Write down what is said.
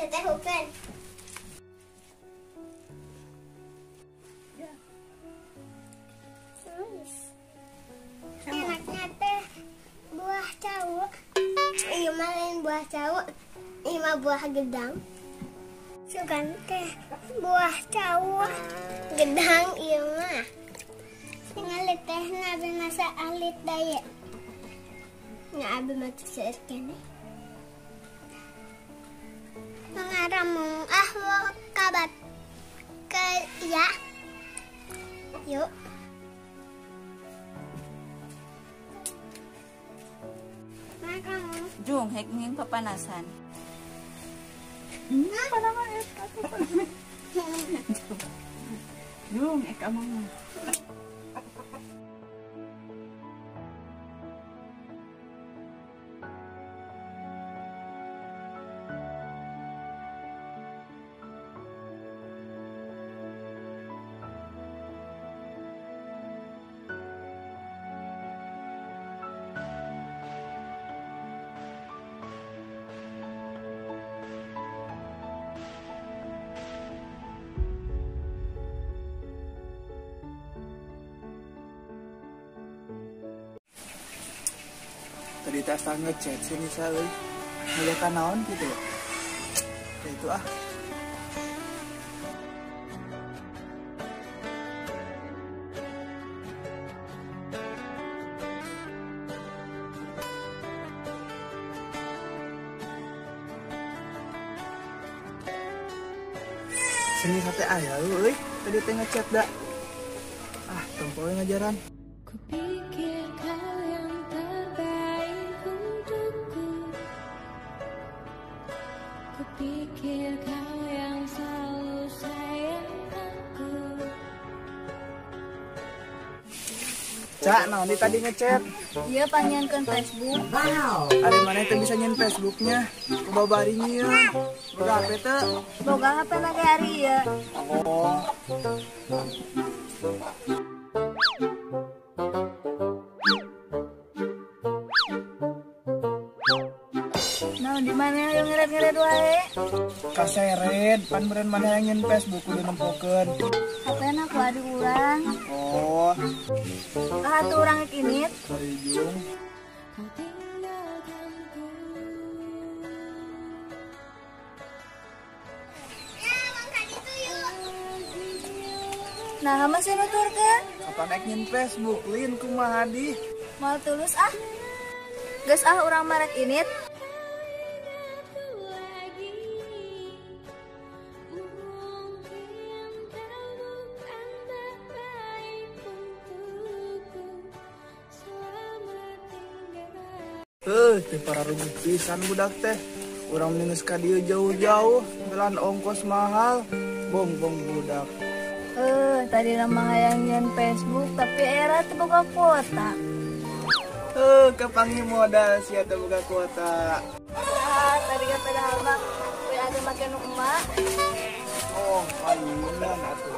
Teteh hukeun. Enaknya teh buah cau. Ieu mah lain buah cau, ieu mah buah gedang. Sugan teh buah cau gedang ieu mah. Tingali teh na abi masa alit daya. Nya abi mah teu seueur keneh. Mengaramung ah kabat ke ya. Yuk. Jung, hek nging papanasan. Jung, ek amang. Tadi teh asa ngechat si Nisa euy. Ngajakan naon gitu ya? Ya itu ah. Si Nisa teh aya euy, tadi teh ngechat da. Ah, tempo we ngajaran. Kupikir kau yang terbaik untukku. Kupikir kau yang selalu sayang aku. Cak, naon di tadi ngechat? Iya, panggilkeun Facebook. Wow. Ari maneh teh bisa nyen Facebooknya? Ku babari nyieun. Boga HP teu? Boga HP na ge ari ieu. Oh. Nah, di mana yang ngeret-ngeret wae? Kaseret, pan meureun maneh yang nyen Facebook kudu nempokeun. HP-na ku adi urang. Oh. Ah, atuh urang rek init. Sorry, Jung. Kau tinggalkanku. Ya, bang itu yuk. Nah, masih nuturkeun? Kapan rek nyen Facebook, Lin kumaha di? Moal tulus ah. Geus ah urang mah rek init. Aku lagi. Mungkin kau bukan terbaik untukku. Selamat tinggal. Teh pararuguh pisan budak teh. Urang geus ka dieu jauh-jauh, belan ongkos mahal, bongbong budak. Tadi nama hayang nyen Facebook tapi era teu boga kuota. Kapanggih modal sia teu boga kuota. Ah, tadi kan padahal mah we ada make nu emak. Oh, ayunan atuh.